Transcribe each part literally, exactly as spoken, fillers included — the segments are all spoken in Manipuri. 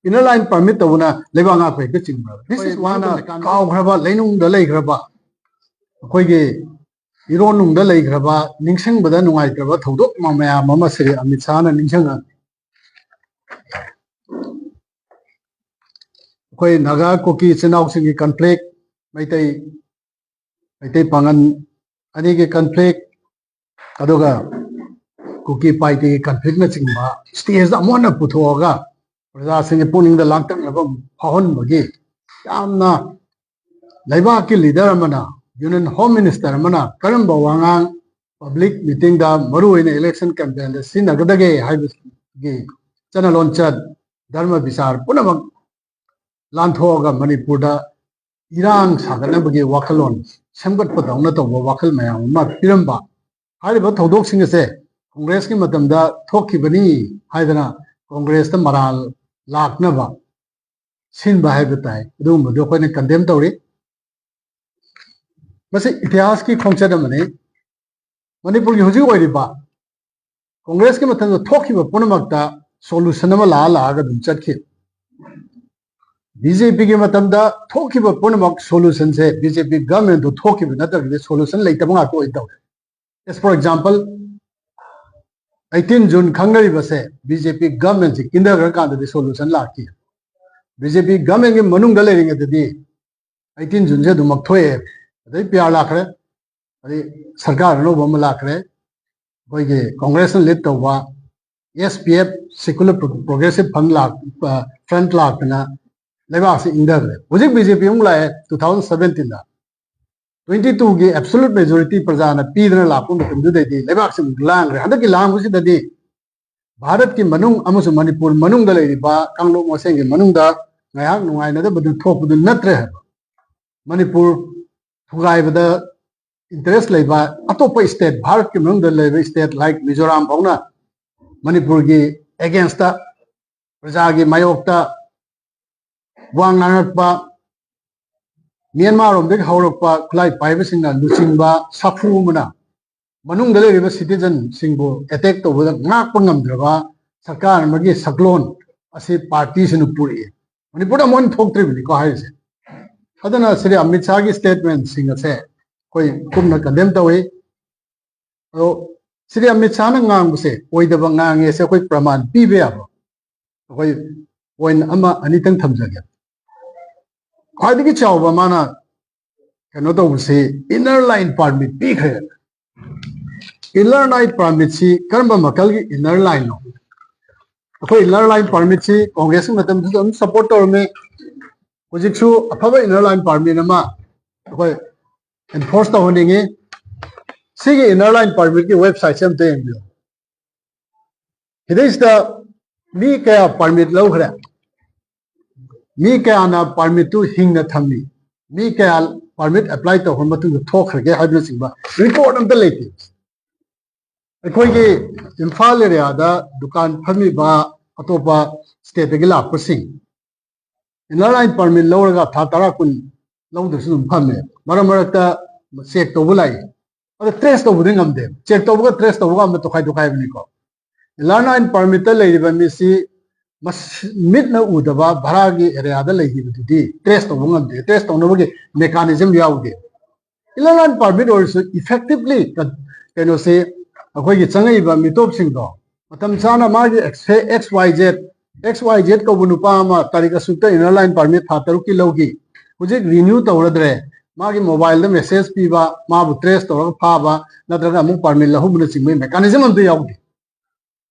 inner line permit ꯇꯧꯕꯅ ꯂꯩꯕꯥꯛ ꯉꯥꯛꯄ ꯍꯦꯛꯇ ꯆꯤꯡꯕ꯭ꯔꯕ? This is one of the ꯀꯥꯎꯈ꯭ꯔꯕ, ꯂꯩꯅꯨꯡꯗ ꯂꯩꯈ꯭ꯔꯕ, ꯑꯩꯈꯣꯏꯒꯤ ꯏꯔꯣꯟꯅꯨꯡꯗ ꯂꯩꯈ꯭ꯔꯕ, ꯅꯤꯡꯁꯤꯡꯕꯗ ꯅꯨꯡꯉꯥꯏꯇ꯭ꯔꯕ ꯊꯧꯗꯣꯛ ꯃꯌꯥꯝ ꯑꯃ ꯁ꯭ꯔꯤ ꯑꯃꯤꯠ ꯁꯥꯍꯅ ꯅꯤꯡꯁꯤꯡꯍꯟ ꯑꯩꯈꯣꯏ ꯅꯥꯒꯥ ꯀꯨꯀꯤ ꯏꯆꯤꯟ ꯏꯅꯥꯎꯁꯤꯡꯒꯤ ꯀꯟꯐ꯭ꯂꯤꯛ, ꯃꯩꯇꯩ ꯃꯩꯇꯩ ꯄꯥꯉꯟ ꯑꯅꯤꯒꯤ ꯀꯟꯐ꯭ꯂꯤꯛ, ꯑꯗꯨꯒ ꯀꯨꯀꯤ ꯄꯥꯏꯇꯤꯒꯤ ꯀꯟꯐ꯭ꯂꯤꯛꯅꯆꯤꯡꯕ ꯁ꯭ꯇꯦꯖꯇ ꯑꯃꯨꯛ ꯍꯟꯅ ꯄꯨꯊꯣꯛꯑꯒ ꯄ꯭ꯔꯖꯥꯁꯤꯡꯒꯤ ꯄꯨꯛꯅꯤꯡꯗ ꯂꯥꯡꯇꯛꯅꯕ ꯐꯥꯎꯍꯟꯕꯒꯤ ꯌꯥꯝꯅ ꯂꯩꯕꯥꯛꯀꯤ ꯂꯤꯗꯔ ꯑꯃꯅ, ꯌꯨꯅꯤꯌꯟ ꯍꯣꯝ ꯃꯤꯅꯤꯁꯇꯔ ꯑꯃꯅ ꯀꯔꯝꯕ ꯋꯥꯉꯥꯡ ꯄꯕ꯭ꯂꯤꯛ ꯃꯤꯇꯤꯡꯗ ꯃꯔꯨꯑꯣꯏꯅ ꯏꯂꯦꯛꯁꯟ ꯀꯦꯝꯄꯦꯟꯗ ꯁꯤꯖꯤꯟꯅꯒꯗꯒꯦ ꯍꯥꯏꯕꯒꯤ ꯆꯠꯅ ꯂꯣꯟꯆꯠ, ꯙꯔꯃ ꯕꯤꯆꯥꯔ ꯄꯨꯝꯅꯃꯛ ꯂꯥꯟꯊꯣꯛꯑꯒ ꯃꯅꯤꯄꯨꯔꯗ ꯏꯔꯥꯡ ꯁꯥꯒꯠꯅꯕꯒꯤ ꯋꯥꯈꯜꯂꯣꯟ ꯁꯦꯝꯒꯠꯄꯗꯧꯅ ꯇꯧꯕ ꯋꯥꯈꯜ ꯃꯌꯥꯝ ꯑꯃ ꯄꯤꯔꯝꯕ꯫ ꯍꯥꯏꯔꯤꯕ ꯊꯧꯗꯣꯛꯁꯤꯡ ꯑꯁꯦ ꯀꯣꯡꯒ꯭ꯔꯦꯁꯀꯤ ꯃꯇꯝꯗ ꯊꯣꯛꯈꯤꯕꯅꯤ ꯍꯥꯏꯗꯅ ꯀꯣꯡꯒ꯭ꯔꯦꯁꯇ ꯃꯔꯥꯜ ꯂꯥꯛꯅꯕ ꯁꯤꯟꯕ ꯍꯥꯏꯕ ꯇꯥꯏ꯫ ꯑꯗꯨꯒꯨꯝꯕꯗꯨ ꯑꯩꯈꯣꯏꯅ ꯀꯟꯗꯦꯝ ꯇꯧꯔꯤ꯫ ꯃꯁꯤ ꯏꯇꯤꯍꯥꯁꯀꯤ ꯈꯣꯡꯆꯠ ꯑꯃꯅꯤ꯫ ꯃꯅꯤꯄꯨꯔꯒꯤ ꯍꯧꯖꯤꯛ ꯑꯣꯏꯔꯤꯕ ꯀꯣꯡꯒ꯭ꯔꯦꯁꯀꯤ ꯃꯇꯝꯗ ꯊꯣꯛꯈꯤꯕ ꯄꯨꯝꯅꯃꯛꯇ ꯁꯣꯂꯨꯁꯟ ꯑꯃ ꯂꯥꯛꯑ ꯂꯥꯛꯑꯒ ꯑꯗꯨꯝ ꯆꯠꯈꯤ꯫ ꯕꯤ ꯖꯦ ꯄꯤꯒꯤ ꯃꯇꯝꯗ ꯊꯣꯛꯈꯤꯕ ꯄꯨꯝꯅꯃꯛ ꯁꯣꯂꯨꯁꯟꯁꯦ ꯕꯤ ꯖꯦ ꯄꯤ ꯒꯚꯔꯟꯃꯦꯟꯠꯇꯨ ꯊꯣꯛꯈꯤꯕ ꯅꯠꯇ꯭ꯔꯒꯗꯤ ꯁꯣꯂꯨꯁꯟ ꯂꯩꯇꯕ ꯉꯥꯛꯇ ꯑꯣꯏꯅ ꯇꯧꯔꯦ꯫ As for example, eighteen June ꯈꯪꯅꯔꯤꯕꯁꯦ ꯕꯤ ꯖꯦ ꯄꯤ ꯒꯚꯔꯟꯃꯦꯟꯠꯁꯤ ꯀꯤꯟꯊꯈ꯭ꯔꯀꯥꯟꯗꯗꯤ ꯁꯣꯂꯨꯁꯟ ꯂꯥꯛꯈꯤ꯫ ꯕꯤ ꯖꯦ ꯄꯤ ꯒꯚꯔꯟꯃꯦꯟꯠꯀꯤ ꯃꯅꯨꯡꯗ ꯂꯩꯔꯤꯉꯩꯗꯗꯤ eighteen Juneꯁꯦ ꯑꯗꯨꯃꯛ ꯊꯣꯛꯑꯦ꯫ ꯑꯗꯩ ꯄꯤ ꯑꯥꯔ ꯂꯥꯛꯈ꯭ꯔꯦ, ꯑꯗꯩ ꯁꯔꯀꯥꯔ ꯑꯅꯧꯕ ꯑꯃ ꯂꯥꯛꯈ꯭ꯔꯦ꯫ ꯑꯩꯈꯣꯏꯒꯤ ꯀꯣꯡꯒ꯭ꯔꯦꯁꯅ ꯂꯤꯗ ꯇꯧꯕ S P F, Secular Progressive Front ꯂꯥꯛ-, ꯑ, Front ꯂꯥꯛꯇꯅ ꯂꯩꯕꯥꯛꯁꯤ ꯏꯪꯊꯈ꯭ꯔꯦ꯫ ꯍꯧꯖꯤꯛ ꯕꯤ ꯖꯦ ꯄꯤ ꯑꯃꯨꯛ ꯂꯥꯛꯑꯦ two thousand seventeenꯗ꯫ Twenty twoꯒꯤ absolute majority ꯄ꯭ꯔꯖꯥꯅ ꯄꯤꯗꯅ ꯂꯥꯛꯄ ꯃꯇꯝꯗꯨꯗꯩꯗꯤ ꯂꯩꯕꯥꯛꯁꯤ ꯑꯃꯨꯛ ꯂꯥꯡꯈ꯭ꯔꯦ꯫ ꯍꯟꯗꯛꯀꯤ ꯂꯥꯡꯕꯁꯤꯗꯗꯤ ꯚꯥꯔꯠꯀꯤ ꯃꯅꯨꯡ ꯑꯃꯁꯨꯡ ꯃꯅꯤꯄꯨꯔ ꯃꯅꯨꯡꯗ ꯂꯩꯔꯤꯕ ꯀꯥꯡꯂꯨꯞ ꯃꯁꯦꯟꯒꯤ ꯃꯅꯨꯡꯗ ꯉꯥꯏꯍꯥꯛ ꯅꯨꯡꯉꯥꯏꯅꯗꯕꯗꯨ ꯊꯣꯛꯄꯗꯨ ꯅꯠꯇ꯭ꯔꯦ ꯍꯥꯏꯕ꯫ ꯃꯅꯤꯄꯨꯔ ꯊꯨꯒꯥꯏꯕꯗ interest ꯂꯩꯕ ꯑꯇꯣꯞꯄ state, ꯚꯥꯔꯠꯀꯤ ꯃꯅꯨꯡꯗ ꯂꯩꯕ state like ꯃꯤꯖꯣꯔꯥꯝ ꯐꯥꯎꯅ ꯃꯅꯤꯄꯨꯔꯒꯤ againstꯇ, ꯄ꯭ꯔꯖꯥꯒꯤ ꯃꯥꯌꯣꯛꯇ ꯋꯥ ꯉꯥꯡꯉꯛꯄ, ꯃ꯭ꯌꯥꯟꯃꯥꯔꯔꯣꯝꯗꯒꯤ ꯍꯧꯔꯛꯄ ꯈꯨꯠꯂꯥꯏ ꯄꯥꯏꯕꯁꯤꯡꯅ ꯂꯨꯆꯤꯡꯕ ꯁꯥꯐꯨ ꯑꯃꯅ ꯃꯅꯨꯡꯗ ꯂꯩꯔꯤꯕ citizenꯁꯤꯡꯕꯨ attack ꯇꯧꯕꯗ ꯉꯥꯛꯄ ꯉꯝꯗ꯭ꯔꯕ ꯁꯔꯀꯥꯔ ꯑꯃꯒꯤ ꯁꯛꯂꯣꯟ ꯑꯁꯤ ꯄꯥꯔꯇꯤꯁꯤꯅ ꯄꯨꯔꯛꯏ꯫ ꯃꯅꯤꯄꯨꯔꯗ ꯑꯃꯨꯛ ꯍꯟꯅ ꯊꯣꯛꯇ꯭ꯔꯤꯕꯅꯤꯀꯣ ꯍꯥꯏꯔꯤꯁꯦ꯫ ꯑꯗꯨꯅ ꯁꯤꯗꯤ ꯑꯃꯤꯠ ꯁꯥꯍꯒꯤ ꯁ꯭ꯇꯦꯠꯃꯦꯟꯁꯤꯡ ꯑꯁꯦ ꯑꯩꯈꯣꯏ ꯀꯨꯞꯅ ꯀꯟꯗꯦꯝ ꯇꯧꯏ꯫ ꯑꯗꯣ ꯁꯤꯗꯤ ꯑꯃꯤꯠ ꯁꯥꯍꯅ ꯉꯥꯡꯕꯁꯦ ꯑꯣꯏꯗꯕ ꯉꯥꯡꯉꯦ ꯁꯦ ꯑꯩꯈꯣꯏ ꯄ꯭ꯔꯃꯥꯟ ꯄꯤꯕ ꯌꯥꯕ ꯑꯩꯈꯣꯏ ꯄꯣꯏꯟ ꯑꯃ ꯑꯅꯤꯇꯪ ꯊꯝꯖꯒꯦ꯫ ꯈ꯭ꯋꯥꯏꯗꯒꯤ ꯆꯥꯎꯕ ꯃꯥꯅ ꯀꯩꯅꯣ ꯇꯧꯕꯁꯤ ꯏꯟꯅꯔ ꯂꯥꯏꯟ ꯄꯥꯔꯃꯤꯠ ꯄꯤꯈ꯭ꯔꯦ꯫ ꯏꯟꯅꯔ ꯂꯥꯏꯟ ꯄꯥꯔꯃꯤꯠꯁꯤ ꯀꯔꯝꯕ ꯃꯈꯜꯒꯤ ꯏꯟꯅꯔ ꯂꯥꯏꯟꯅꯣ? ꯑꯩꯈꯣꯏ ꯏꯟꯅꯔ ꯂꯥꯏꯟ ꯄꯥꯔꯃꯤꯠꯁꯤ ꯀꯣꯡꯒ꯭ꯔꯦꯁꯀꯤ ꯃꯇꯝꯗꯁꯨ ꯑꯗꯨꯝ ꯁꯞꯄꯣꯔꯠ ꯇꯧꯔꯝꯃꯤ꯫ ꯍꯧꯖꯤꯛꯁꯨ ꯑꯐꯕ ꯏꯟꯅꯔ ꯂꯥꯏꯟ ꯄꯥꯔꯃꯤꯠ ꯑꯃ ꯑꯩꯈꯣꯏ ꯑꯦꯟꯐꯣꯔꯁ ꯇꯧꯍꯟꯅꯤꯡꯉꯤ꯫ ꯁꯤꯒꯤ ꯏꯟꯅꯔ ꯂꯥꯏꯟ ꯄꯥꯔꯃꯤꯠꯀꯤ ꯋꯦꯕꯁꯥꯏꯠꯁꯦ ꯑꯝꯇ ꯌꯦꯡꯕꯤꯌꯨ꯫ ꯁꯤꯗꯩꯁꯤꯗ ꯃꯤ ꯀꯌꯥ ꯄꯥꯔꯃꯤꯠ ꯂꯧꯈ꯭ꯔꯦ, ꯃꯤ ꯀꯌꯥꯅ ꯄꯥꯔꯃꯤꯠꯇꯨ ꯍꯤꯡꯅ ꯊꯝꯃꯤ, ꯃꯤ ꯀꯌꯥ ꯄꯥꯔꯃꯤꯠ ꯑꯦꯄ꯭ꯂꯥꯏ ꯇꯧꯈ꯭ꯔ ꯃꯇꯨꯡꯗ ꯊꯣꯛꯈ꯭ꯔꯒꯦ ꯍꯥꯏꯕꯅꯆꯤꯡꯕ ꯔꯤꯄꯣꯔꯠ ꯑꯝꯇ ꯂꯩꯇꯦ꯫ ꯑꯩꯈꯣꯏꯒꯤ ꯏꯝꯐꯥꯜ ꯑꯦꯔꯤꯌꯥꯗ ꯗꯨꯀꯥꯟ ꯐꯝꯃꯤꯕ ꯑꯇꯣꯞꯄ ꯁ꯭ꯇꯦꯠꯇꯒꯤ ꯂꯥꯛꯄꯁꯤꯡ ꯏꯟꯅꯔ ꯂꯥꯏꯟ ꯄꯥꯔꯃꯤꯠ ꯂꯧꯔꯒ ꯊꯥ ꯇꯔꯥ ꯀꯨꯟ ꯂꯧꯗ꯭ꯔꯁꯨ ꯑꯗꯨꯝ ꯐꯝꯃꯦ꯫ ꯃꯔꯛ ꯃꯔꯛꯇ ꯆꯦꯛ ꯇꯧꯕ ꯂꯥꯛꯏ, ꯑꯗꯣ ꯇ꯭ꯔꯦꯁ ꯇꯧꯕꯗꯤ ꯉꯝꯗꯦ꯫ ꯆꯦꯛ ꯇꯧꯕꯒ ꯇ꯭ꯔꯦꯁ ꯇꯧꯕꯒ ꯑꯃ ꯇꯣꯈꯥꯏ ꯇꯣꯈꯥꯏꯕꯅꯤꯀꯣ꯫ ꯏꯟꯅꯔ ꯂꯥꯏꯟ ꯄꯥꯔꯃꯤꯠꯇ ꯂꯩꯔꯤꯕ ꯃꯤꯁꯤ ꯃꯁ-, ꯃꯤꯠꯅ ꯎꯗꯕ ꯚꯔꯥꯒꯤ ꯑꯦꯔꯤꯌꯥꯗ ꯂꯩꯈꯤꯕꯗꯨꯗꯤ ꯇ꯭ꯔꯦꯁ ꯇꯧꯕ ꯉꯝꯗꯦ꯫ ꯇ꯭ꯔꯦꯁ ꯇꯧꯅꯕꯒꯤ ꯃꯦꯀꯥꯅꯤꯖꯝ ꯌꯥꯎꯗꯦ꯫ ꯏꯟꯅꯔ ꯂꯥꯏꯟ ꯄꯥꯔꯃꯤꯠ ꯑꯣꯏꯔꯁꯨ ꯏꯐꯦꯛꯇꯤꯚꯂꯤ ꯀꯩꯅꯣꯁꯦ ꯑꯩꯈꯣꯏꯒꯤ ꯆꯪꯉꯛꯏꯕ ꯃꯤꯇꯣꯞꯁꯤꯡꯗꯣ ꯃꯇꯝ ꯆꯥꯅ ꯃꯥꯒꯤ X Y Z, X Y Z ꯀꯧꯕ ꯅꯨꯄꯥ ꯑꯃ ꯇꯥꯔꯤꯛ ꯑꯁꯨꯛꯇ ꯏꯟꯅꯔ ꯂꯥꯏꯟ ꯄꯥꯔꯃꯤꯠ ꯊꯥ ꯇꯔꯨꯛꯀꯤ ꯂꯧꯈꯤ, ꯍꯧꯖꯤꯛ ꯔꯤꯅ꯭ꯌꯨ ꯇꯧꯔꯗ꯭ꯔꯦ, ꯃꯥꯒꯤ ꯃꯣꯕꯥꯏꯜꯗ ꯃꯦꯁꯦꯖ ꯄꯤꯕ, ꯃꯥꯕꯨ ꯇ꯭ꯔꯦꯁ ꯇꯧꯔꯒ ꯐꯥꯕ, ꯅꯠꯇ꯭ꯔꯒ ꯑꯃꯨꯛ ꯄꯥꯔꯃꯤꯠ ꯂꯧꯍꯧꯕꯅꯆꯤꯡꯕꯒꯤ ꯃꯦꯀꯥꯅꯤꯖꯝ ꯑꯝꯇ ꯌꯥꯎꯗꯦ꯫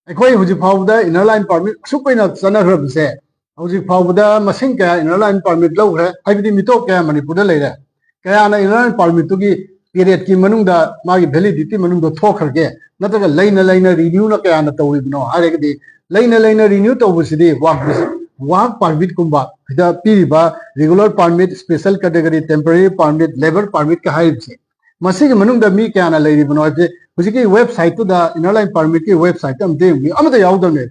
ꯑꯩꯈꯣꯏ ꯍꯧꯖꯤꯛ ꯐꯥꯎꯕꯗ ꯏꯟꯅꯔ ꯂꯥꯏꯟ ꯄꯥꯔꯃꯤꯠ ꯑꯁꯨꯛ ꯀꯨꯏꯅ ꯆꯠꯅꯈ꯭ꯔꯕꯁꯦ, ꯍꯧꯖꯤꯛ ꯐꯥꯎꯕꯗ ꯃꯁꯤꯡ ꯀꯌꯥ ꯏꯟꯅꯔ ꯂꯥꯏꯟ ꯄꯥꯔꯃꯤꯠ ꯂꯧꯈ꯭ꯔꯦ, ꯍꯥꯏꯕꯗꯤ ꯃꯤꯇꯣꯞ ꯀꯌꯥ ꯃꯅꯤꯄꯨꯔꯗ ꯂꯩꯔꯦ, ꯀꯌꯥꯅ ꯏꯟꯅꯔ ꯂꯥꯏꯟ ꯄꯥꯔꯃꯤꯠꯇꯨꯒꯤ ꯄꯤꯔꯤꯌꯠꯀꯤ ꯃꯅꯨꯡꯗ, ꯃꯥꯒꯤ ꯚꯦꯂꯤꯗꯤꯇꯤ ꯃꯅꯨꯡꯗ ꯊꯣꯛꯈ꯭ꯔꯒꯦ, ꯅꯠꯇ꯭ꯔꯒ ꯂꯩꯅ ꯂꯩꯅ ꯔꯤꯅ꯭ꯌꯨꯅ ꯀꯌꯥꯅ ꯇꯧꯔꯤꯕꯅꯣ ꯍꯥꯏꯔꯒꯗꯤ, ꯂꯩꯅ ꯂꯩꯅ ꯔꯤꯅ꯭ꯌꯨ ꯇꯧꯕꯁꯤꯗꯤ ꯋꯥꯔꯛ, ꯋꯥꯔꯛ ꯄꯥꯔꯃꯤꯠꯀꯨꯝꯕ, ꯁꯤꯗ ꯄꯤꯔꯤꯕ regular permit, special category, temporary permit, labour ꯄꯥꯔꯃꯤꯠꯀ ꯍꯥꯏꯔꯤꯕꯁꯦ, ꯃꯁꯤꯒꯤ ꯃꯅꯨꯡꯗ ꯃꯤ ꯀꯌꯥꯅ ꯂꯩꯔꯤꯕꯅꯣ ꯍꯥꯏꯕꯁꯦ ꯍꯧꯖꯤꯛꯀꯤ ꯋꯦꯕꯁꯥꯏꯠꯇꯨꯗ, ꯏꯟꯅꯔ ꯂꯥꯏꯟ ꯄꯥꯔꯃꯤꯠꯀꯤ ꯋꯦꯕꯁꯥꯏꯠꯇ ꯑꯝꯇ ꯌꯦꯡꯕꯤꯌꯨ, ꯑꯃꯠꯇ ꯌꯥꯎꯗꯕꯅꯦ꯫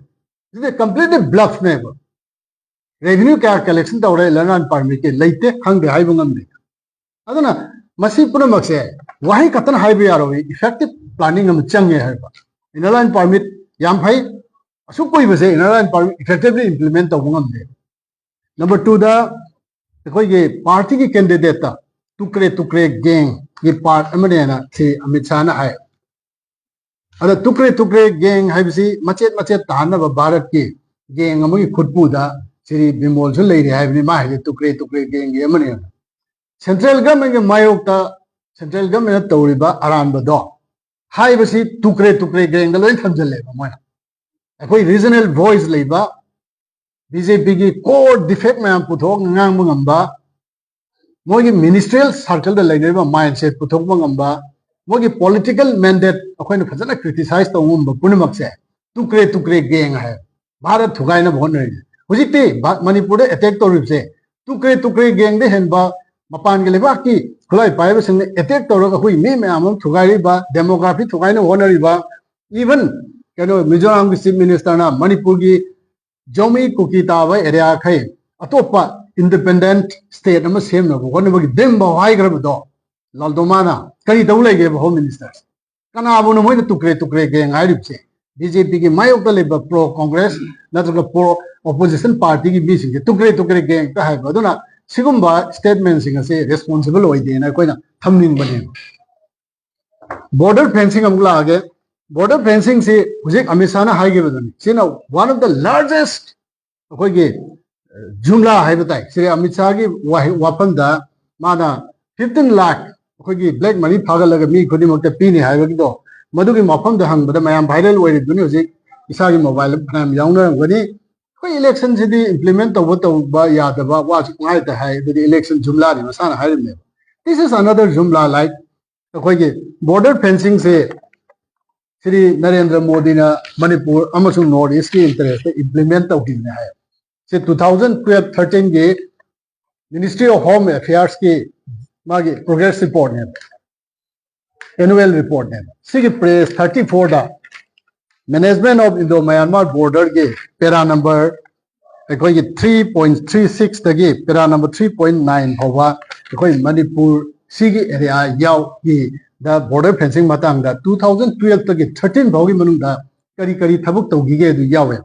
ꯁꯤꯗꯤ ꯀꯝꯄ꯭ꯂꯤꯠꯂꯤ ꯕ꯭ꯂꯐꯅꯦꯕ꯫ ꯔꯦꯚꯤꯅ꯭ꯌꯨ ꯀꯌꯥ ꯀꯂꯦꯛꯁꯟ ꯇꯧꯔꯦ ꯏꯟꯅꯔ ꯂꯥꯏꯟ ꯄꯥꯔꯃꯤꯠꯀꯤ? ꯂꯩꯇꯦ, ꯈꯪꯗꯦ, ꯍꯥꯏꯕ ꯉꯝꯗꯦ꯫ ꯑꯗꯨꯅ ꯃꯁꯤ ꯄꯨꯝꯅꯃꯛꯁꯦ ꯋꯥꯍꯩ ꯈꯛꯇꯅ ꯍꯥꯏꯕ ꯌꯥꯔꯣꯏ, ꯏꯐꯦꯛꯇꯤꯚ ꯄ꯭ꯂꯥꯅꯤꯡ ꯑꯃ ꯆꯪꯉꯦ ꯍꯥꯏꯕ꯫ ꯏꯟꯅꯔ ꯂꯥꯏꯟ ꯄꯥꯔꯃꯤꯠ ꯌꯥꯝ ꯐꯩ, ꯑꯁꯨꯛ ꯀꯨꯏꯕꯁꯦ ꯏꯅꯔ ꯂꯥꯏꯟ ꯄꯥꯔꯃꯤꯠ ꯏꯐꯦꯛꯇꯤꯚꯂꯤ ꯏꯝꯄ꯭ꯂꯤꯃꯦꯟ ꯇꯧꯕ ꯉꯝꯗꯦ꯫ ꯅꯝꯕꯔ ꯇꯨꯗ ꯑꯩꯈꯣꯏꯒꯤ ꯄꯥꯔꯇꯤꯒꯤ ꯀꯦꯟꯗꯤꯗꯦꯠꯇ ꯇꯨꯀ꯭ꯔꯦ ꯇꯨꯀ꯭ꯔꯦ ꯒꯦꯡꯒꯤ ꯄꯥꯔꯠ ꯑꯃꯅꯦꯅ ꯁꯤ ꯑꯃꯤꯠ ꯁꯥꯍꯅ ꯍꯥꯏ꯫ ꯑꯗ ꯇꯨꯀ꯭ꯔꯦ ꯇꯨꯀ꯭ꯔꯦ ꯒꯦꯡ ꯍꯥꯏꯕꯁꯤ ꯃꯆꯦꯠ ꯃꯆꯦꯠ ꯇꯥꯍꯟꯅꯕ ꯚꯥꯔꯠꯀꯤ ꯒꯦꯡ ꯑꯃꯒꯤ ꯈꯨꯠꯄꯨꯗ ꯁꯤꯔꯤ ꯕꯤꯃꯣꯜꯁꯨ ꯂꯩꯔꯤ ꯍꯥꯏꯕꯅꯤ ꯃꯥ ꯍꯥꯏꯁꯦ ꯇꯨꯀ꯭ꯔꯦ ꯇꯨꯀ꯭ꯔꯦ ꯒꯦꯡꯒꯤ ꯑꯃꯅꯦꯅ꯫ ꯁꯦꯟꯇ꯭ꯔꯦꯜ ꯒꯚꯔꯟꯃꯦꯟꯒꯤ ꯃꯥꯌꯣꯛꯇ ꯁꯦꯟꯇ꯭ꯔꯦꯜ ꯒꯚꯔꯟꯃꯦꯟꯅ ꯇꯧꯔꯤꯕ ꯑꯔꯥꯟꯕꯗꯣ ꯍꯥꯏꯕꯁꯤ ꯇꯨꯀ꯭ꯔꯦ ꯇꯨꯀ꯭ꯔꯦ ꯒꯦꯡꯗ ꯂꯣꯏ ꯊꯝꯖꯤꯜꯂꯦꯕ ꯃꯣꯏꯅ꯫ ꯑꯩꯈꯣꯏ ꯔꯤꯖꯅꯦꯜ ꯚꯣꯏꯁ ꯂꯩꯕ, ꯕꯤ ꯖꯦ ꯄꯤꯒꯤ ꯀꯣꯔ ꯗꯤꯐꯦꯛ ꯃꯌꯥꯝ ꯄꯨꯊꯣꯛꯑꯒ ꯉꯥꯡꯕ ꯉꯝꯕ, ꯃꯣꯏꯒꯤ ꯃꯤꯅꯤꯁꯇ꯭ꯔꯤꯌꯦꯜ ꯁꯥꯔꯀꯜꯗ ꯂꯩꯅꯔꯤꯕ ꯃꯥꯏꯟꯁꯦꯠ ꯄꯨꯊꯣꯛꯄ ꯉꯝꯕ, ꯃꯣꯏꯒꯤ ꯄꯣꯂꯤꯇꯤꯀꯦꯜ ꯃꯦꯟꯗꯦꯠ ꯑꯩꯈꯣꯏꯅ ꯐꯖꯅ ꯀ꯭ꯔꯤꯇꯤꯁꯥꯏꯁ ꯇꯧꯕ ꯉꯝꯕ ꯄꯨꯝꯅꯃꯛꯁꯦ ꯇꯨꯀ꯭ꯔꯦ ꯇꯨꯀ꯭ꯔꯦ ꯒꯦꯡ ꯍꯥꯏ ꯚꯥꯔꯠ ꯊꯨꯒꯥꯏꯅꯕ ꯍꯣꯠꯅꯔꯤꯁꯦ꯫ ꯍꯧꯖꯤꯛꯇꯤ ꯚꯥ-, ꯃꯅꯤꯄꯨꯔꯗ ꯑꯦꯇꯦꯛ ꯇꯧꯔꯤꯕꯁꯦ ꯇꯨꯀ꯭ꯔꯦ ꯇꯨꯀ꯭ꯔꯦ ꯒꯦꯡꯗ ꯍꯦꯟꯕ ꯃꯄꯥꯟꯒꯤ ꯂꯩꯕꯥꯛꯀꯤ ꯈꯨꯠꯂꯥꯏ ꯄꯥꯏꯕꯁꯤꯡꯅ ꯑꯦꯇꯦꯛ ꯇꯧꯔꯒ ꯑꯩꯈꯣꯏ ꯃꯤ ꯃꯌꯥꯝ ꯑꯃ ꯊꯨꯒꯥꯏꯔꯤꯕ, ꯗꯦꯃꯣꯒ꯭ꯔꯥꯐꯤ ꯊꯨꯒꯥꯏꯅꯕ ꯍꯣꯠꯅꯔꯤꯕ, ꯏꯚꯟ ꯀꯩꯅꯣ ꯃꯤꯖꯣꯔꯥꯝꯒꯤ ꯆꯤꯐ ꯃꯤꯅꯤꯁꯇꯔꯅ ꯃꯅꯤꯄꯨꯔꯒꯤ ꯖꯣꯃꯤ ꯀꯨꯀꯤ ꯇꯥꯕ ꯑꯦꯔꯤꯌꯥꯈꯩ ꯑꯇꯣꯞꯄ ꯏꯟꯗꯤꯄꯦꯟꯗꯦꯟꯠ ꯁ꯭ꯇꯦꯠ ꯑꯃ ꯁꯦꯝꯅꯕ ꯍꯣꯠꯅꯕꯒꯤ ꯗ꯭ꯔꯤꯝ ꯐꯥꯎ ꯍꯥꯏꯈ꯭ꯔꯕꯗꯣ ꯂꯥꯜꯗꯣꯃꯥꯅ ꯀꯔꯤ ꯇꯧ ꯂꯩꯒꯦꯕ ꯍꯣꯝ ꯃꯤꯅꯤꯁꯇꯔꯁꯦ? ꯀꯅꯥꯕꯨꯅꯣ ꯃꯣꯏꯅ ꯇꯨꯀ꯭ꯔꯦ ꯇꯨꯀ꯭ꯔꯦ ꯒꯦꯡ ꯍꯥꯏꯔꯤꯕꯁꯦ? ꯕꯤ ꯖꯦ ꯄꯤꯒꯤ ꯃꯥꯌꯣꯛꯇ ꯂꯩꯕ ꯄ꯭ꯔꯣ ꯀꯣꯡꯒ꯭ꯔꯦꯁ ꯅꯠꯇ꯭ꯔꯒ ꯄ꯭ꯔꯣ ꯑꯣꯄꯣꯖꯤꯁꯟ ꯄꯥꯔꯇꯤꯒꯤ ꯃꯤꯁꯤꯡꯁꯦ ꯇꯨꯀ꯭ꯔꯦ ꯇꯨꯀ꯭ꯔꯦ ꯒꯦꯡ ꯍꯦꯛꯇ ꯍꯥꯏꯕ꯫ ꯑꯗꯨꯅ ꯁꯤꯒꯨꯝꯕ ꯁ꯭ꯇꯦꯠꯃꯦꯟꯁꯤꯡ ꯑꯁꯤ ꯔꯦꯁꯄꯣꯟꯁꯤꯕꯜ ꯑꯣꯏꯗꯦꯅ ꯑꯩꯈꯣꯏꯅ ꯊꯝꯅꯤꯡꯕꯅꯦꯕ꯫ ꯕꯣꯔꯗꯔ ꯐꯦꯟꯁꯤꯡ ꯑꯃꯨꯛ ꯂꯥꯛꯑꯒꯦ꯫ ꯕꯣꯔꯗꯔ ꯐꯦꯟꯁꯤꯡꯁꯤ ꯍꯧꯖꯤꯛ ꯑꯃꯤꯠ ꯁꯥꯍꯅ ꯍꯥꯏꯈꯤꯕꯗꯨꯅꯤ, ꯁꯤꯅ one of the largest ꯑꯩꯈꯣꯏꯒꯤ ꯖꯨꯝꯂꯥ ꯍꯥꯏꯕ ꯇꯥꯏ꯫ ꯁꯤꯔꯤ ꯑꯃꯤꯠ ꯁꯥꯍꯒꯤ ꯋꯥꯍꯩ, ꯋꯥꯐꯝꯗ ꯃꯥꯅ fifteen lakh ꯑꯩꯈꯣꯏꯒꯤ ꯕ꯭ꯂꯦꯛ ꯃꯅꯤ ꯐꯥꯒꯠꯂꯒ ꯃꯤ ꯈꯨꯗꯤꯡꯃꯛꯇ ꯄꯤꯅꯤ ꯍꯥꯏꯕꯒꯤꯗꯣ, ꯃꯗꯨꯒꯤ ꯃꯐꯝꯗ ꯍꯪꯕꯗ ꯃꯌꯥꯝ ꯚꯥꯏꯔꯦꯜ ꯑꯣꯏꯔꯤꯕꯗꯨꯅꯤ꯫ ꯍꯧꯖꯤꯛ ꯏꯁꯥꯒꯤ ꯃꯣꯕꯥꯏꯜꯗ ꯐꯅꯌꯥꯝ ꯌꯥꯎꯅꯔꯝꯒꯅꯤ꯫ ꯑꯩꯈꯣꯏ ꯏꯂꯦꯛꯁꯟꯁꯤꯗꯤ ꯏꯝꯄ꯭ꯂꯤꯃꯦꯟ ꯇꯧꯕ ꯇꯧꯕ ꯌꯥꯗꯕ ꯋꯥꯁꯨ ꯄꯪꯍꯥꯏꯗ ꯍꯥꯏ, ꯑꯗꯨꯗꯤ ꯏꯂꯦꯛꯁꯟ ꯖꯨꯝꯂꯥꯅꯤ ꯃꯁꯥꯅ ꯍꯥꯏꯔꯤꯕꯅꯦꯕ꯫ This is another ꯖꯨꯝꯂꯥ, like ꯑꯩꯈꯣꯏꯒꯤ ꯕꯣꯔꯗꯔ ꯐꯦꯟꯁꯤꯡꯁꯦ ꯁ꯭ꯔꯤ ꯅꯔꯦꯟꯗ꯭ꯔ ꯃꯣꯗꯤꯅ ꯃꯅꯤꯄꯨꯔ ꯑꯃꯁꯨꯡ ꯅꯣꯔꯠ ꯏꯁꯀꯤ ꯏꯟꯇꯔꯦꯁꯇ ꯏꯝꯄ꯭ꯂꯤꯃꯦꯟ ꯇꯧꯈꯤꯕꯅꯦ ꯍꯥꯏ꯫ ꯁꯤ two thousand twelve thirteenꯒꯤ Ministry of Home Affairsꯀꯤ ꯃꯥꯒꯤ ꯄ꯭ꯔꯣꯒ꯭ꯔꯦꯁ ꯔꯤꯄꯣꯔꯠꯅꯦꯕ, ꯑꯦꯅꯨꯋꯦꯜ ꯔꯤꯄꯣꯔꯠꯅꯦꯕ꯫ ꯁꯤꯒꯤ ꯄꯦꯖ thirty fourꯗ Management of Indo Myanmar Borderꯒꯤ ꯄꯦꯔꯥ ꯅꯝꯕꯔ ꯑꯩꯈꯣꯏꯒꯤ three point three sixꯇꯒꯤ para number three point nine ꯐꯥꯎꯕ ꯑꯩꯈꯣꯏ ꯃꯅꯤꯄꯨꯔ ꯁꯤꯒꯤ ꯑꯦꯔꯤꯌꯥ ꯌꯥꯎꯏ꯫ ꯗ ꯕꯣꯔꯗꯔ ꯐꯦꯟꯁꯤꯡ ꯃꯇꯥꯡꯗ two thousand twelveꯇꯒꯤ thirteen ꯐꯥꯎꯒꯤ ꯃꯅꯨꯡꯗ ꯀꯔꯤ ꯀꯔꯤ ꯊꯕꯛ ꯇꯧꯈꯤꯒꯦ ꯑꯗꯨ ꯌꯥꯎꯋꯦ꯫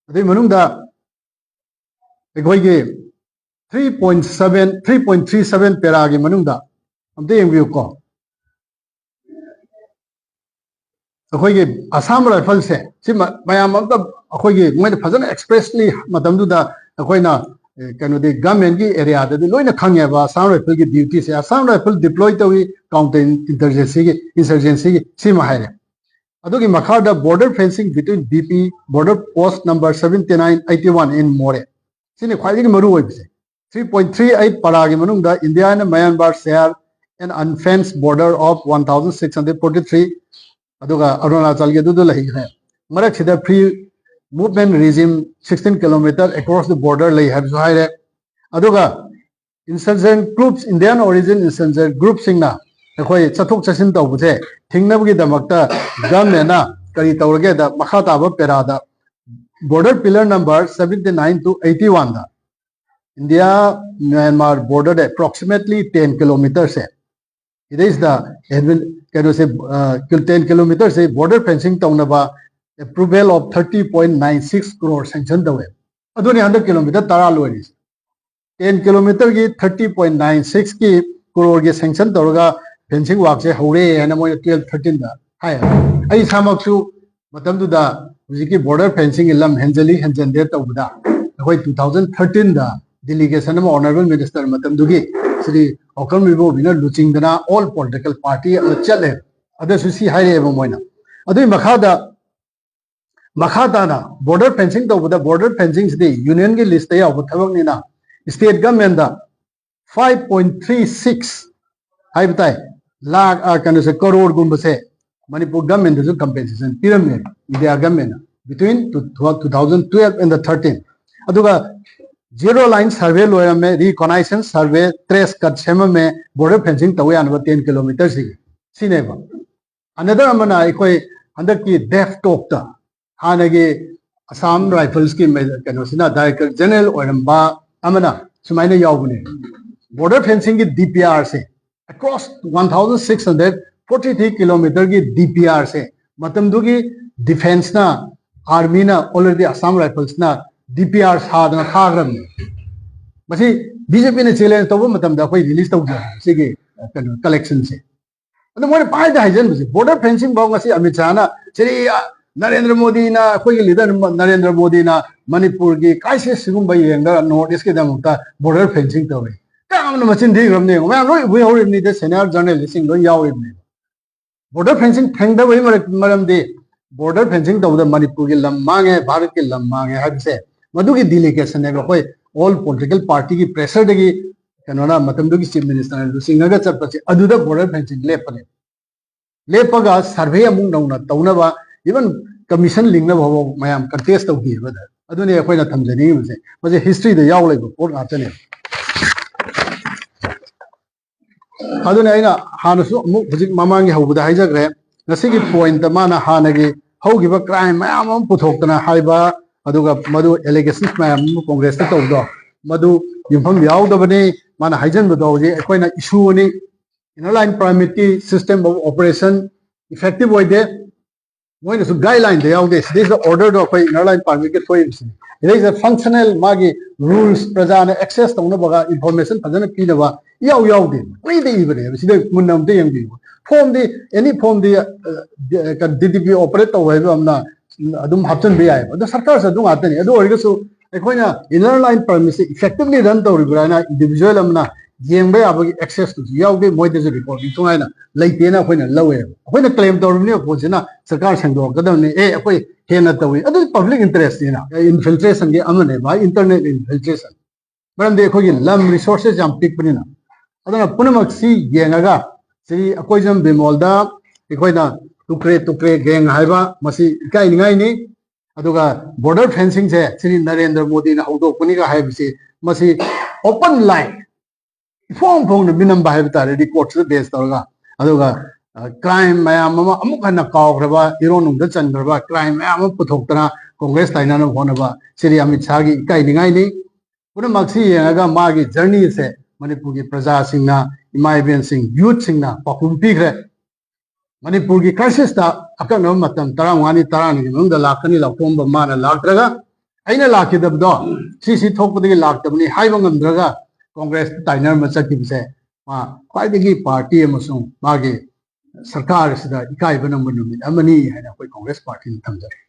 ꯑꯗꯨꯒꯤ ꯃꯅꯨꯡꯗ ꯑꯩꯈꯣꯏꯒꯤ three point seven, three point three seven paraꯒꯤ ꯃꯅꯨꯡꯗ ꯑꯝꯇ ꯌꯦꯡꯕꯤꯌꯨꯀꯣ꯫ ꯑꯩꯈꯣꯏꯒꯤ Assam Riflesꯁꯦ ꯁꯤ ꯃ- ꯃꯌꯥꯝ ꯑꯝꯇ ꯑꯩꯈꯣꯏꯒꯤ ꯃꯣꯏꯅ ꯐꯖꯅ expressly ꯃꯇꯝꯗꯨꯗ ꯑꯩꯈꯣꯏꯅ ꯑꯦ, ꯀꯩꯅꯣꯗꯤ governmentꯀꯤ areaꯗꯗꯤ ꯂꯣꯏꯅ ꯈꯪꯉꯦꯕ Assam Riflesꯀꯤ dutyꯁꯦ꯫ Assam Rifles deploy ꯇꯧꯏ counter insurgencyꯒꯤ insurgencyꯒꯤ ꯁꯤꯃ ꯍꯥꯏꯔꯦ꯫ ꯑꯗꯨꯒꯤ ꯃꯈꯥꯗ border fencing between B P border post number seventy nine eighty one in Moreh꯫ ꯁꯤꯅꯤ ꯈ꯭ꯋꯥꯏꯗꯒꯤ ꯃꯔꯨ ꯑꯣꯏꯕꯁꯦ꯫ Three point three eight paraꯒꯤ ꯃꯅꯨꯡꯗ India and Myanmar share an unfenced border of one thousand six hundred forty three, ꯑꯗꯨꯒ ꯑꯔꯨꯅꯥꯆꯜꯒꯤ ꯑꯗꯨꯗ ꯂꯩꯈ꯭ꯔꯦ꯫ ꯃꯔꯛꯁꯤꯗ free movement regime sixteen kilometer across the border ꯂꯩ ꯍꯥꯏꯕꯁꯨ ꯍꯥꯏꯔꯦ꯫ ꯑꯗꯨꯒ insurgent groups, Indian origin insurgent groupꯁꯤꯡꯅ ꯑꯩꯈꯣꯏ ꯆꯠꯊꯣꯛ ꯆꯠꯁꯤꯟ ꯇꯧꯕꯁꯦ ꯊꯤꯡꯅꯕꯒꯤꯗꯃꯛꯇ governmentꯅ ꯀꯔꯤ ꯇꯧꯔꯒꯦꯗ ꯃꯈꯥ ꯇꯥꯕ paraꯗ border pillar number seventy nine to eighty oneꯗ India Myanmar borderꯗ approximately ten kilometerꯁꯦ ꯁꯤꯗꯩꯁꯤꯗ ꯀꯩꯅꯣꯁꯦ ten kilometerꯁꯦ border fencing ꯇꯧꯅꯕ approval of thirty point nine six crore sanction ꯇꯧꯋꯦ꯫ ꯑꯗꯨꯅꯤ ꯍꯟꯗꯛ kilometer ꯇꯔꯥ ꯂꯣꯏꯔꯤꯁꯦ꯫ Ten kilometerꯒꯤ thirty point nine sixꯀꯤ crore ꯒꯤ sanction ꯇꯧꯔꯒ fencing workꯁꯦ ꯍꯧꯔꯦ ꯍꯥꯏꯅ ꯃꯣꯏꯅ twelve thirteenꯗ ꯍꯥꯏ꯫ ꯑꯩ ꯏꯁꯥꯃꯛꯁꯨ ꯃꯇꯝꯗꯨꯗ ꯍꯧꯖꯤꯛꯀꯤ border fencingꯒꯤ ꯂꯝ ꯍꯦꯟꯖꯜꯂꯤ ꯍꯦꯟꯖꯟꯗꯦ ꯇꯧꯕꯗ ꯑꯩꯈꯣꯏ two thousand thirteenꯗ delegation ꯑꯃ honourable minister ꯃꯇꯝꯗꯨꯒꯤ Shri Okram ꯏꯕꯣꯕꯤꯅ ꯂꯨꯆꯤꯡꯗꯅ all political party ꯑꯃ ꯆꯠꯂꯦ꯫ ꯑꯗꯨꯁꯨ ꯁꯤ ꯍꯥꯏꯔꯛꯑꯦꯕ ꯃꯣꯏꯅ꯫ ꯑꯗꯨꯒꯤ ꯃꯈꯥꯗ ꯃꯈꯥ ꯇꯥꯅ border fencing ꯇꯧꯕꯗ border fencingꯁꯤꯗꯤ unionꯒꯤ listꯇ ꯌꯥꯎꯕ ꯊꯕꯛꯅꯤꯅ state governmentꯇ five point three six ꯍꯥꯏꯕ ꯇꯥꯏ ꯂꯥꯛ ꯀꯩꯅꯣꯁꯦ crore ꯒꯨꯝꯕꯁꯦ ꯃꯅꯤꯄꯨꯔ governmentꯇꯁꯨ compensation ꯄꯤꯔꯝꯃꯦ India governmentꯅ between two thousand twelve and the thirteen꯫ ꯑꯗꯨꯒ zero line survey ꯂꯣꯏꯔꯝꯃꯦ, reconnaissance survey, trace cut ꯁꯦꯝꯃꯝꯃꯦ, border fencing ꯇꯧ ꯌꯥꯅꯕ ten kilometerꯁꯤꯒꯤ ꯁꯤꯅꯦꯕ꯫ Another ꯑꯃꯅ ꯑꯩꯈꯣꯏ ꯍꯟꯗꯛꯀꯤ DEFCOꯒꯤ ꯍꯥꯟꯅꯒꯤ Assam Riflesꯀꯤ ꯀꯩꯅꯣꯁꯤꯅ director general ꯑꯣꯏꯔꯝꯕ ꯑꯃꯅ ꯁꯨꯃꯥꯏꯅ ꯌꯥꯎꯕꯅꯦ꯫ Border fencingꯒꯤ DPRꯁꯦ across one thousand six hundred forty three kilometerꯒꯤ DPRꯁꯦ ꯃꯇꯝꯗꯨꯒꯤ ꯗꯤꯐꯦꯟꯁꯅ, ꯑꯥꯔꯃꯤꯅ already Assam Riflesꯅ ꯗꯤ ꯄꯤ ꯑꯥꯔ ꯁꯥꯗꯅ ꯊꯥꯈ꯭ꯔꯕꯅꯦ꯫ ꯃꯁꯤ ꯕꯤ ꯖꯦ ꯄꯤꯅ ꯆꯦꯂꯦꯟꯖ ꯇꯧꯕ ꯃꯇꯝꯗ ꯑꯩꯈꯣꯏ ꯔꯤꯂꯤꯁ ꯇꯧꯖꯕ ꯁꯤꯒꯤ ꯀꯩꯅꯣ ꯀꯂꯦꯛꯁꯟꯁꯦ꯫ ꯑꯗꯣ ꯃꯣꯏꯅ ꯄꯥꯏꯗ ꯍꯥꯏꯖꯟꯕꯁꯦ, ꯕꯣꯔꯗꯔ ꯐꯦꯟꯁꯤꯡ ꯐꯥꯎ ꯉꯁꯤ ꯑꯃꯤꯠ ꯁꯥꯍꯅ ꯁꯤꯔꯤ ꯅꯔꯦꯟꯗ꯭ꯔ ꯃꯣꯗꯤꯅ, ꯑꯩꯈꯣꯏꯒꯤ ꯂꯤꯗꯔ ꯅꯔꯦꯟꯗ꯭ꯔ ꯃꯣꯗꯤꯅ ꯃꯅꯤꯄꯨꯔꯒꯤ ꯀ꯭ꯔꯥꯏꯁꯤꯁ ꯁꯤꯒꯨꯝꯕ ꯌꯦꯡꯗ ꯅꯣꯔꯠ ꯏꯁꯀꯤꯗꯃꯛꯇ ꯕꯣꯔꯗꯔ ꯐꯦꯟꯁꯤꯡ ꯇꯧꯔꯤ꯫ ꯀꯌꯥꯝꯅ ꯃꯆꯤꯟ ꯊꯤꯈ꯭ꯔꯕꯅꯦ ꯌꯦꯡꯉꯣ, ꯃꯌꯥꯝ ꯂꯣꯏ ꯎꯕ ꯍꯧꯔꯤꯕꯅꯤꯗ, ꯁꯦꯅꯤꯌꯔ ꯖꯔꯅꯦꯂꯤꯁꯁꯤꯡ ꯂꯣꯏ ꯌꯥꯎꯔꯤꯕꯅꯦ꯫ ꯕꯣꯔꯗꯔ ꯐꯦꯟꯁꯤꯡ ꯊꯦꯡꯗꯕꯒꯤ ꯃꯔꯛ-, ꯃꯔꯝꯗꯤ ꯕꯣꯔꯗꯔ ꯐꯦꯟꯁꯤꯡ ꯇꯧꯕꯗ ꯃꯅꯤꯄꯨꯔꯒꯤ ꯂꯝ ꯃꯥꯡꯉꯦ, ꯚꯥꯔꯠꯀꯤ ꯂꯝ ꯃꯥꯡꯉꯦ ꯍꯥꯏꯕꯁꯦ ꯃꯗꯨꯒꯤ ꯗꯤꯂꯤꯒꯦꯁꯟꯅꯦꯕ꯫ ꯑꯩꯈꯣꯏ ꯑꯣꯜ ꯄꯣꯂꯤꯇꯤꯀꯦꯜ ꯄꯥꯔꯇꯤꯒꯤ ꯄ꯭ꯔꯦꯁꯔꯗꯒꯤ ꯀꯩꯅꯣꯅ ꯃꯇꯝꯗꯨꯒꯤ ꯆꯤꯐ ꯃꯤꯅꯤꯁꯇꯔꯅ ꯂꯨꯆꯤꯡꯉꯒ ꯆꯠꯄꯁꯦ ꯑꯗꯨꯗ ꯕꯣꯔꯗꯔ ꯐꯦꯟꯁꯤꯡ ꯂꯦꯞꯄꯅꯦ꯫ ꯂꯦꯞꯄꯒ ꯁꯔꯚꯦ ꯑꯃꯨꯛ ꯅꯧꯅ ꯇꯧꯅꯕ, ꯏꯚꯟ ꯀꯃꯤꯁꯟ ꯂꯤꯡꯅꯕ ꯐꯥꯎꯕ ꯃꯌꯥꯝ ꯀꯟꯇꯦꯁ ꯇꯧꯈꯤꯕꯗ ꯑꯗꯨꯅꯤ ꯑꯩꯈꯣꯏꯅ ꯊꯝꯖꯅꯤꯡꯉꯤꯕꯁꯦ꯫ ꯃꯁꯤ ꯍꯤꯁꯇ꯭ꯔꯤꯗ ꯌꯥꯎ ꯂꯩꯕ ꯄꯣꯠ ꯉꯥꯛꯇꯅꯦꯕ꯫ ꯑꯗꯨꯅ ꯑꯩꯅ ꯍꯥꯟꯅꯁꯨ ꯑꯃꯨꯛ ꯍꯧꯖꯤꯛ ꯃꯃꯥꯡꯒꯤ ꯍꯧꯕꯗ ꯍꯥꯏꯖꯈ꯭ꯔꯦ, ꯉꯁꯤꯒꯤ ꯄꯣꯏꯟꯠꯇ ꯃꯥꯅ ꯍꯥꯟꯅꯒꯤ ꯍꯧꯈꯤꯕ ꯀ꯭ꯔꯥꯏꯝ ꯃꯌꯥꯝ ꯑꯃ ꯄꯨꯊꯣꯛꯇꯅ ꯍꯥꯏꯕ, ꯑꯗꯨꯒ ꯃꯗꯨ ꯑꯦꯂꯤꯒꯦꯁꯟꯁ ꯃꯌꯥꯝ ꯑꯃ ꯀꯣꯡꯒ꯭ꯔꯦꯁꯇ ꯇꯧꯕꯗꯣ ꯃꯗꯨ ꯌꯨꯝꯐꯝ ꯌꯥꯎꯗꯕꯅꯤ꯫ ꯃꯥꯅ ꯍꯥꯏꯖꯟꯕꯗꯣ ꯍꯧꯖꯤꯛ ꯑꯩꯈꯣꯏꯅ ꯏꯁꯨꯅꯤ, inner line permitꯀꯤ system of operation effective ꯑꯣꯏꯗꯦ꯫ ꯃꯣꯏꯅꯁꯨ ꯒꯥꯏꯗꯂꯥꯏꯟꯗ ꯌꯥꯎꯗꯦ꯫ ꯁꯤꯗꯩꯁꯤꯗ ꯑꯣꯔꯗꯔꯗꯣ ꯑꯩꯈꯣꯏ inner line permitꯀꯤ ꯊꯣꯛꯏꯕꯁꯤꯅꯤ꯫ ꯁꯤꯗꯩꯁꯤꯗ ꯐꯪꯁꯅꯦꯜ ꯃꯥꯒꯤ ꯔꯨꯜꯁ, ꯄ꯭ꯔꯖꯥꯅ ꯑꯦꯛꯁꯦꯁ ꯇꯧꯅꯕꯒ ꯏꯟꯐꯣꯔꯃꯦꯁꯟ ꯐꯖꯅ ꯄꯤꯅꯕ ꯏꯌꯥꯎ ꯌꯥꯎꯗꯦ꯫ ꯄꯪꯏꯗ ꯏꯕꯅꯦꯕ꯫ ꯁꯤꯗ ꯃꯨꯟꯅ ꯑꯝꯇ ꯌꯦꯡꯕꯤꯌꯨ꯫ ꯐꯣꯝꯗꯤ, ꯑꯦꯅꯤ ꯐꯣꯝꯗꯤ, ꯗꯤ ꯗꯤ ꯄꯤ ꯑꯣꯄꯔꯦꯠ ꯇꯧꯕ ꯍꯥꯏꯕ ꯑꯃꯅ ꯑꯗꯨꯝ ꯍꯥꯞꯆꯤꯟꯕ ꯌꯥꯏꯑꯕ꯫ ꯑꯗꯣ ꯁꯔꯀꯥꯔꯁꯨ ꯑꯗꯨ ꯉꯥꯛꯇꯅꯤ꯫ ꯑꯗꯨ ꯑꯣꯏꯔꯒꯁꯨ ꯑꯩꯈꯣꯏꯅ inner line permitꯁꯦ effectively run ꯇꯧꯔꯤꯕ꯭ꯔꯥ ꯍꯥꯏꯅ ꯏꯟꯗꯤꯕꯤꯖꯨꯋꯦꯜ ꯑꯃꯅ ꯌꯦꯡꯕ ꯌꯥꯕꯒꯤ ꯑꯦꯛꯁꯦꯁꯇꯨꯁꯨ ꯌꯥꯎꯗꯦ, ꯃꯣꯏꯗꯁꯨ ꯔꯤꯄꯣꯔꯠ ꯄꯤꯊꯣꯛ ꯍꯥꯏꯅ ꯂꯩꯇꯦꯅ ꯑꯩꯈꯣꯏꯅ ꯂꯧꯋꯦꯕ꯫ ꯑꯩꯈꯣꯏꯅ ꯀ꯭ꯂꯦꯝ ꯇꯧꯔꯤꯕꯅꯤ ꯑꯣꯄꯣꯖꯤꯁꯟꯅ ꯁꯔꯀꯥꯔ ꯁꯦꯡꯗꯣꯛꯀꯗꯕꯅꯤ, ꯑꯦ, ꯑꯩꯈꯣꯏ ꯍꯦꯟꯅ ꯇꯧꯏ, ꯑꯗꯨ ꯄꯕ꯭ꯂꯤꯛ ꯏꯟꯇꯔꯦꯁꯅꯤꯅ꯫ ꯏꯟꯐꯤꯜꯇ꯭ꯔꯦꯁꯟꯒꯤ ꯑꯃꯅꯦ, by internal infiltration꯫ ꯃꯔꯝꯗꯤ ꯑꯩꯈꯣꯏꯒꯤ ꯂꯝ ꯔꯤꯁꯣꯔꯁꯦꯁ ꯌꯥꯝ ꯄꯤꯛꯄꯅꯤꯅ꯫ ꯑꯗꯨꯅ ꯄꯨꯝꯅꯃꯛꯁꯤ ꯌꯦꯡꯉꯒ ꯁ꯭ꯔꯤ ꯑꯀꯣꯏꯖꯝ ꯕꯤꯃꯣꯜꯗ ꯑꯩꯈꯣꯏꯅ ꯇꯨꯀ꯭ꯔꯦ ꯇꯨꯀ꯭ꯔꯦ ꯒꯦꯡ ꯍꯥꯏꯕ ꯃꯁꯤ ꯏꯀꯥꯏꯅꯤꯡꯉꯥꯏꯅꯤ꯫ ꯑꯗꯨꯒ ꯕꯣꯔꯗꯔ ꯐꯦꯟꯁꯤꯡꯁꯦ ꯁ꯭ꯔꯤ ꯅꯔꯦꯟꯗ꯭ꯔ ꯃꯣꯗꯤꯅ ꯍꯧꯗꯣꯛꯄꯅꯤꯒ ꯍꯥꯏꯕꯁꯤ ꯃꯁꯤ ꯑꯣꯄꯟ ꯂꯥꯏꯟ, ꯏꯐꯣꯡ ꯐꯣꯡꯅ ꯃꯤꯅꯝꯕ ꯍꯥꯏꯕ ꯇꯥꯔꯦ, ꯔꯦꯀꯣꯔꯠꯁꯤꯗ ꯕꯦꯁ ꯇꯧꯔꯒ꯫ ꯑꯗꯨꯒ ꯀ꯭ꯔꯥꯏꯝ ꯃꯌꯥꯝ ꯑꯃ, ꯑꯃꯨꯛ ꯍꯟꯅ ꯀꯥꯎꯈ꯭ꯔꯕ, ꯏꯔꯣꯟꯅꯨꯡꯗ ꯆꯟꯈ꯭ꯔꯕ ꯀ꯭ꯔꯥꯏꯝ ꯃꯌꯥꯝ ꯑꯃ ꯄꯨꯊꯣꯛꯇꯅ ꯀꯣꯡꯒ꯭ꯔꯦꯁ ꯇꯥꯏꯅꯅꯕ ꯍꯣꯠꯅꯕ ꯁ꯭ꯔꯤ ꯑꯃꯤꯠ ꯁꯥꯍꯒꯤ ꯏꯀꯥꯏꯅꯤꯡꯉꯥꯏꯅꯤ꯫ ꯄꯨꯝꯅꯃꯛꯁꯤ ꯌꯦꯡꯉꯒ ꯃꯥꯒꯤ ꯖꯔꯅꯤꯁꯦ ꯃꯅꯤꯄꯨꯔꯒꯤ ꯄ꯭ꯔꯖꯥꯁꯤꯡꯅ, ꯏꯃꯥ ꯏꯕꯦꯟꯁꯤꯡ, ꯌꯨꯠꯁꯤꯡꯅ ꯄꯥꯎꯈꯨꯝ ꯄꯤꯈ꯭ꯔꯦ꯫ ꯃꯅꯤꯄꯨꯔꯒꯤ ꯀ꯭ꯔꯥꯏꯁꯤꯁꯇ ꯑꯀꯛꯅꯕ ꯃꯇꯝ ꯇꯔꯥꯃꯉꯥꯅꯤ, ꯇꯔꯥꯅꯤꯒꯤ ꯃꯅꯨꯡꯗ ꯂꯥꯛꯀꯅꯤ ꯂꯥꯎꯊꯣꯛꯑꯝꯕ ꯃꯥꯅ ꯂꯥꯛꯇ꯭ꯔꯒ, ꯑꯩꯅ ꯂꯥꯛꯈꯤꯗꯕꯗꯣ ꯁꯤ ꯁꯤ ꯊꯣꯛꯄꯗꯒꯤ ꯂꯥꯛꯇꯕꯅꯤ ꯍꯥꯏꯕ ꯉꯝꯗ꯭ꯔꯒ ꯀꯣꯡꯒ꯭ꯔꯦꯁꯇ ꯇꯥꯏꯅꯔꯝꯕ ꯆꯠꯈꯤꯕꯁꯦ ꯃꯥ ꯈ꯭ꯋꯥꯏꯗꯒꯤ ꯄꯥꯔꯇꯤ ꯑꯃꯁꯨꯡ ꯃꯥꯒꯤ ꯁꯔꯀꯥꯔ ꯑꯁꯤꯗ ꯏꯀꯥꯏꯕ ꯅꯪꯕ ꯅꯨꯃꯤꯠ ꯑꯃꯅꯤ ꯍꯥꯏꯅ ꯑꯩꯈꯣꯏ ꯀꯣꯡꯒ꯭ꯔꯦꯁ ꯄꯥꯔꯇꯤꯅ ꯊꯝꯖꯔꯤ꯫